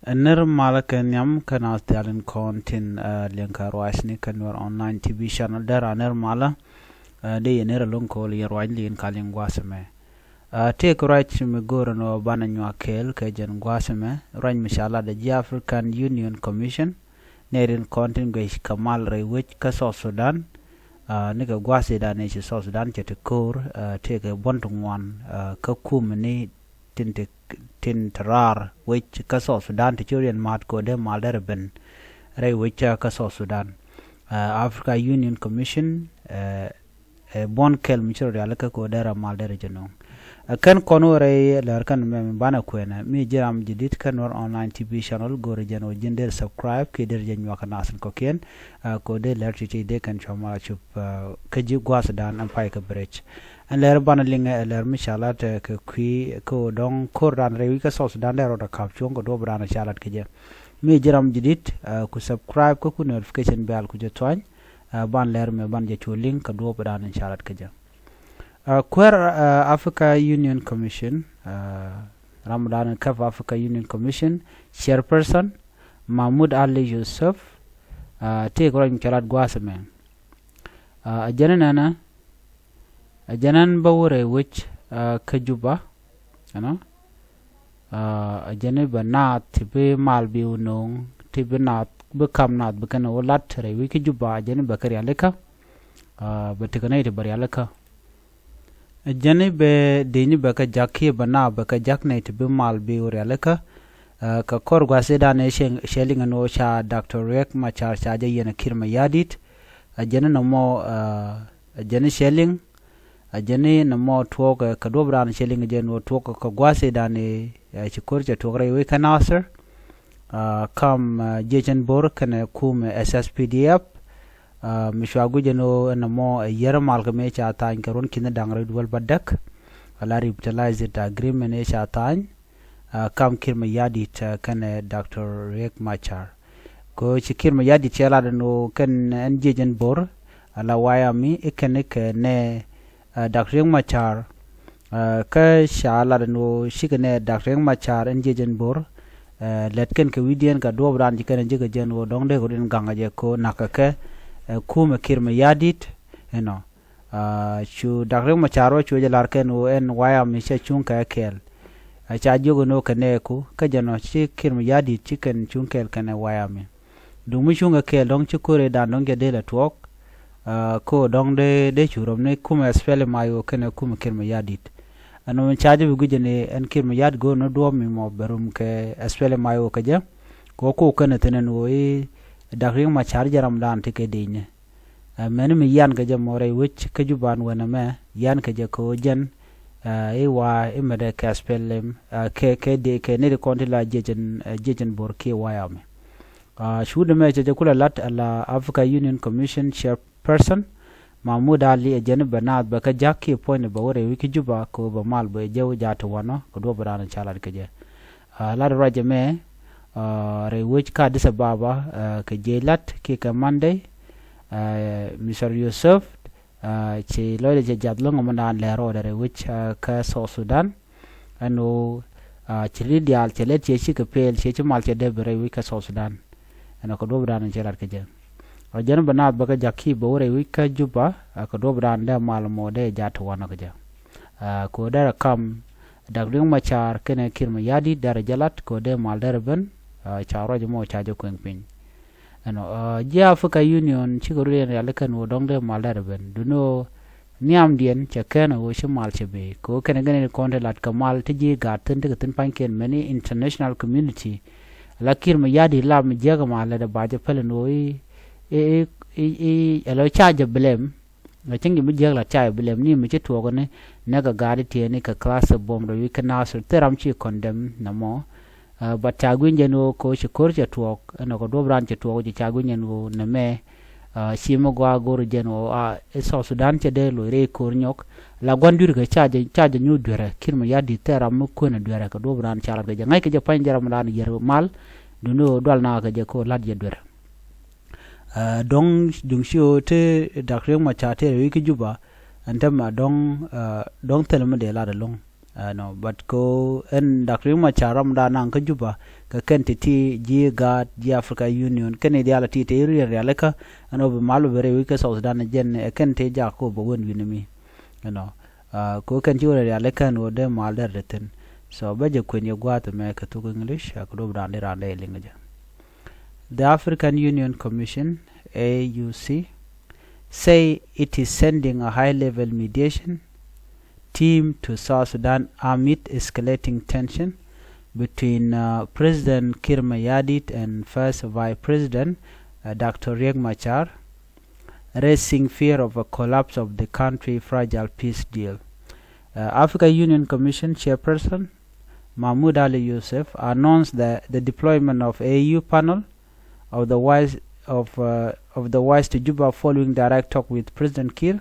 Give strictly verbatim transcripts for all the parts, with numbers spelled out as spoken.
Ɛ nir malä kɛ nhiam kä naath diaal in kɔn tin, ɛ, liɛŋ kɛ ruacni kä Nuɛr Online T V channel. Dee ran nir malä, ɛ, dee yɛ nir ɛlɔ̱ŋ kɔɔl yɛ ruacni liŋ ka liŋ gua̱a̱th ɛmɛ. Ɛ, tëëkɛ ruac mi go̱o̱rä ni ɣöö banɛ nyuak kɛɛl kɛ jɛn gua̱a̱th ɛmɛ, ruac mi ca lat ɛ ji̱ African Union Commission, nɛy rin kɔn tin guic kɛ mal rɛy wec kä South Sudan, ɛ, nikɛ gua̱a̱th ëëdan ëë ci South Sudan cɛ ti ko̱o̱r, ɛ, tëëkɛ buɔ̱n ti ŋuan, ɛ, kä kumɛni tin ti, tin ti raar wec kä South Sudan ti ci rɔ yɛn ma̱a̱t kɛ ɣöö dee mal derɛ ben rɛy wec kä South Sudan. Ɛ, Africa Union Commission, ɛ, ɛ buɔ̱n kɛl mi ci rɔ rialikä kɛ ɣöö derɛ mal derɛ jɛ nööŋ. Ɛ kɛn kɔn wä rɛy lär kɛn mɛ mi banɛ kuɛnɛ mi ji̱ ram ji̱ di̱t kä Nuɛr Online T V channel, go̱o̱rä jɛn ɣöö ji̱n dee subscribe kiɛ dee jɛ nyuak kɛ nath in kɔ̱kiɛn, ɛ, kɛ ɣöö dee lär ti̱ti̱ dee kɛn cua mal a cup, ɛ, kä ji̱ gua̱a̱th Sudan ɛn pay kɛ bridge. Ɛn lär banɛ liŋɛ ɛ lär mi ca lat, ɛ, kɛ kui̱ kɛ ɣöö dɔ̱ŋ ko̱rdan rɛy wec kä South Sudan dee rɔɔdɛ ka̱p cuɔ̱ŋ kɛ duɔ̱ɔ̱p dan ca lat kɛ jɛ. Mi ji̱ ram ji̱ di̱t, ɛ, ku subscribe kä ku notification bell ku jɛ thuany, ɛ, ban lär mɛ ban jɛ cu liŋ kɛ duɔ̱ɔ̱p dan ca lat kɛ jɛ. Ɛ, kuäär, ɛ, Africa Union Commission, ɛ, ram dan käp Africa Union Commission chairperson Mahmoud Ali Yusuf, ɛ, tëëkɛ ruac mi ca lat gua̱a̱th ɛmɛ. Ɛ, ɛ jɛn nɛnɛ, ɛ jɛn ɛn bä wä rɛy wec, ɛ, kä Juba, ɛnɔ. Ɛ, ɛ jɛn i̱ bɛ naath ti bi mal bi wä nööŋ, ti bi naath, bi kam naath bi kɛn wä lat rɛy wec kä Juba, ɛ jɛn i̱ bɛ kɛ rialikä, ɛ, bɛ tekɛ nɛy ti bɛ rialikä. Ɛ jɛn i̱ bɛ dëëcni bɛ kɛ ja̱k kiɛ bɛ naath bɛ kɛ ja̱k nɛy ti bi mal bi wä rialikä. Ɛ, kɛ kɔr gua̱a̱th ëëdan ëë cɛ, cɛ liŋ ɛn ɣöö ca Doctor Riek Machar ca jɛ yiɛn ɛ Kiir Mayardit. Ɛ jɛn i̱ nɔmɔ, ɛ, ɛ jɛn i̱ cɛ liŋ, ɛ jɛn i̱ nɔmɔ tuɔɔk, ɛ, kɛ duɔ̱p raan cɛ liŋ ɛ jɛn ɣöö tuɔɔk kɛ gua̱a̱th ëëdan ëë, ɛ, ci ko̱r cɛ tuɔɔk rɛy wec kä Nasir, ɛ, kam, ɛ, jiɛcɛn bo̱r kɛnɛ kumɛ S S P D F, ɛ, mi cua guic ɛn ɣöö ɛn nɔmɔ ɛ yier mal kɛ mëë ca tha̱a̱ny kɛ ruɔ̱n ki̱n da̱ŋ rɛw duel bädäk, ala revitalized agreement ëë ca tha̱a̱ny, ɛ, kam Kiir Mayardit, ɛ, kɛnɛ Doctor Riek Machar. Kɛ ɣöö ci Kiir Mayardit cɛ lat ɛn ɣöö kɛn ɛn jiɛcɛn bo̱r, ala White Army, i̱ kɛn i̱ kɛ nɛ, ɛ, Doctor Riek Machar, ɛ, kä ca lat ɛn ɣöö cikɛ nɛ Doctor Riek Machar ɛn jiɛcɛn bo̱r, ɛ, lät kɛn kɛ wi̱cdiɛn kɛ duɔ̱ɔ̱p raan ci kɛn ɛ ji̱ kɛ jɛn ɣöö dɔ̱ŋ dee kɛ run gaŋ kɛ jɛ kɛ ɣöö na̱k kɛ kɛ, ɛ, kumɛ Kiir Mayardit, you know. Aa, cu Doctor Riek Machar wä cuɛ jɛ lar kɛn ɣöö ɛn White Army cɛ cuŋ kɛ kɛɛl. Aa, ca jiök ɛn ɣöö kɛ nɛɛku, kä jɛn ɔ ci Kiir Mayardit ci kɛn cuŋ kɛɛl kɛnɛ White Army. Duŋ mi cuŋ kɛ kɛɛl dɔ̱ŋ ci ko̱r ëëdan dɔ̱ŋ jɛ dee lɛ tuɔɔk, aa, kä ɣöö dɔ̱ŋ dee, dee cu rɔm ni kumɛ S P L M I O kɛnɛ kumɛ Kiir Mayardit. Ɛn ɣöö ca jɛ bi gui̱c ɛn ɣöö ɛn Kiir Mayardit go̱o̱r ni duɔ̱ɔ̱p mi mɔ bɛ rum kɛ S P L M I O kɛ jɛ. Kɛ ɣöö ko̱o̱k kɛnɛ thi̱n ɛn ɣöö i̱ Doctor Riek Machar jɛ ramdan ti kɛ dëëcni. Ɛ, mɛni mi yian kɛ jɛ mɔ rɛy wec kä Juba ɛn wen ɛmɛ, yian kɛ jɛ kɛ ɣöö jɛn, ɛ, i̱ wa i̱ mɛtdɛ kɛ S P L M, ɛ, kɛ, kɛ dee, kɛ nɛy ti kɔn ti la jiɛcɛn, ɛ, jiɛcɛn bo̱r kiɛ White Army. Aa, cuut ɛmɛ cɛ jɛ kulɛ lat ala Africa Union Commission chairperson, Mahmoud Ali, ɛ jɛn i̱ bɛ naath bɛ kɛ ja̱k kiɛ puɔ̱nydɛ bɛ wä rɛy wec kä Juba kɛ ɣöö bɛ mal bɛ jɛ wä jaat ti wanɔ kɛ duɔ̱ɔ̱p raan ca lat kɛ jɛ. Aa, lat ruac ɛmɛ, aa, rɛy wec kä Addis Ababa, aa, kɛ jiɛc lat kiɛ kɛ Monday, aa, Mister Yusuf, aa, ci lɔcdɛ cɛ jath lo̱ŋ ɛmɔ naan lɛr rɔɔdɛ rɛy wec, aa, kä South Sudan. Ɛn ɣöö, aa, ci ri̱t diaal cɛ lɛt ciɛ cikɛ pɛɛl ciɛ ci mal cɛ dee bi rɛy wec kä South Sudan. Ɛn ɣöö kɛ duɔ̱ɔ̱p dan cɛ lat kɛ jɛ. Aa, jɛn bɛ naath bɛ kɛ ja̱k kiɛ bɛ wä rɛy wec kä Juba, aa, kɛ duɔ̱ɔ̱p dan dee mal mɔ dee jaat ti wanɔ kɛ jɛ. Aa, kɛ ɣöö derɛ kam Doctor Riek Machar kɛnɛ Kiir Mayardit derɛ jɛ lat kɛ ɣöö dee mal derɛ ben, aa, ca ruac mɔ ca jɛ kueŋ piny. Ɛnɔ, aa, ji̱ Africa Union cikɛ rut yɛn rialikä ɛn ɣöö dɔ̱ŋ dee mal derɛ ben. Duŋni ɣöö nhiamdiɛn cɛ kɛn ɣöö ci mal cɛ bëë. Kɛ ɣöö kɛnɛ gɛn in kɔn ti lat kɛ mal ti ji̱ gaat thi̱n ti kɛ thi̱n pa̱nykiɛn mɛni international community. La Kiir Mayardit la mi jiäk mal lɛ dee ba jɛ päl ɛn ɣöö i̱, i̱, i̱, i̱, i̱, ɛlɔ ca jɛ blame. Ɛ cäŋ jɛ mi jiäk la ca jɛ blame ni mi ci tuɔɔk ni nɛ kɛ gaat i̱ tiɛɛni kɛ class ɛ buɔ̱m rɛy wec kä Nasir thil ram ci condemn nɛmɔ. Aa, but ca gui̱ny jɛn ɣöö kɛ ɣöö ci ko̱r cɛ tuɔɔk, ɛn ɣöö kɛ duɔ̱p raan cɛ tuɔɔk ci ca gui̱ny jɛn ɣöö nɛmɛ, aa, ci mi gɔaa go̱r jɛn ɣöö, aa, i̱ South Sudan cɛ dee loc rɛy ko̱r nyɔk. La gua̱n dui̱r kɛ ca jɛ, ca jɛ nyuuth duerɛ, Kiir Mayardit thil ram mi kuenɛ duerɛ kɛ duɔ̱p raan ca lat kɛ jɛ. Ŋa̱ckɛ jɛ pa̱ny jɛ ram raan yier mal, duŋni ɣöö dual nakä kɛ jɛ kɛ ɣöö la̱t jɛ duerɛ. Aa, dɔ̱ŋ, duŋ ci ɣöö te Doctor Riek Machar te rɛy wec kä Juba, ɛn te ma dɔ̱ŋ, aa, dɔ̱ŋ thilɛ mi dee lat ɛlɔ̱ŋ. Ɛnɔ, but ko ɛn Dak Riek Machar ram da naŋ kä Juba, kɛ kɛn ti ti ji̱ gaat ji̱ Africa Union kɛn i̱ diaal ti te riɛl rialikä. Ɛn ɔ bi mal bi rɛy wi̱c kä South Sudan jɛn ɛ kɛn ti jak ko bɛ wen wi̱n mi. Ɛnɔ, ko kɛn ci wä rialikä ɛn ɣöö dee mal dɛr ti thin. So bä jɛ kuën yɛ gua̱a̱th mɛ kɛ thuk English, a kɛ duɔp raan di raan dee liŋ jɛ. The African Union Commission, A U C, say it is sending a high-level mediation team to South Sudan amid escalating tension between uh, President Kiir Mayardit and First Vice President uh, Doctor Riek Machar, raising fear of a collapse of the country fragile peace deal. Uh, Africa Union Commission Chairperson Mahmoud Ali Yusuf announced the, the deployment of A U panel of the wise of, uh, of the wise to Juba following direct talk with President Kiir.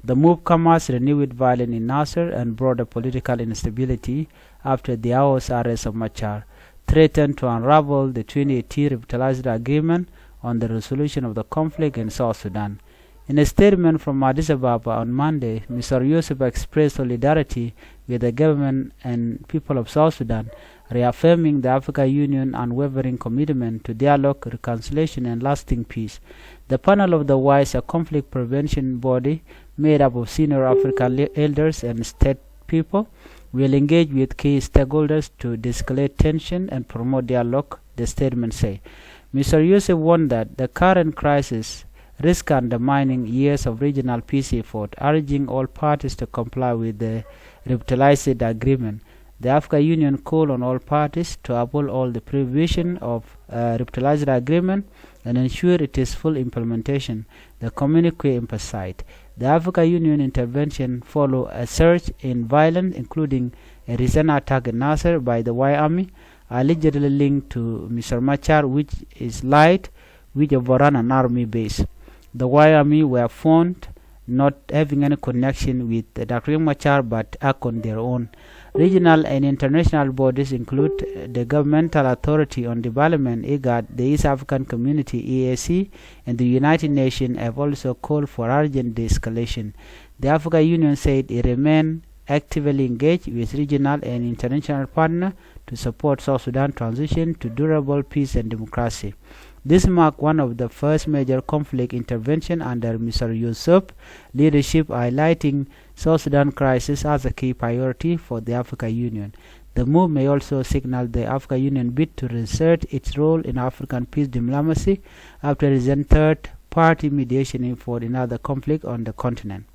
The move comes as renewed violence in Nasser and broader political instability after the hours arrest of Machar threatened to unravel the twenty eighteen revitalized agreement on the resolution of the conflict in South Sudan. In a statement from Addis Ababa on Monday, Mister Yusuf expressed solidarity with the government and people of South Sudan, reaffirming the Africa Union unwavering commitment to dialogue, reconciliation, and lasting peace. The panel of the wise, a conflict prevention body made up of senior African elders and state people, will engage with key stakeholders to de-escalate tension and promote dialogue, the statement said. Mister Yusuf warned that the current crisis risk undermining years of regional peace effort, urging all parties to comply with the revitalized agreement. The Africa Union called on all parties to uphold all the provision of uh, revitalized agreement and ensure its full implementation, the communique emphasized. The Africa Union intervention followed a surge in violence, including a recent attack in Nasser by the White Army, allegedly linked to Mister Machar, which is light, which overran an army base. The White Army were found not having any connection with Doctor Riek Machar but act on their own. Regional and international bodies include the Governmental Authority on Development, IGAD, the East African Community, E A C, and the United Nations have also called for urgent de-escalation. The Africa Union said it remained actively engaged with regional and international partners to support South Sudan transition to durable peace and democracy. This marked one of the first major conflict intervention under Mister Yusuf leadership, highlighting South Sudan crisis as a key priority for the Africa Union. The move may also signal the Africa Union bid to reassert its role in African peace diplomacy after recent third-party mediation effort in other conflict on the continent.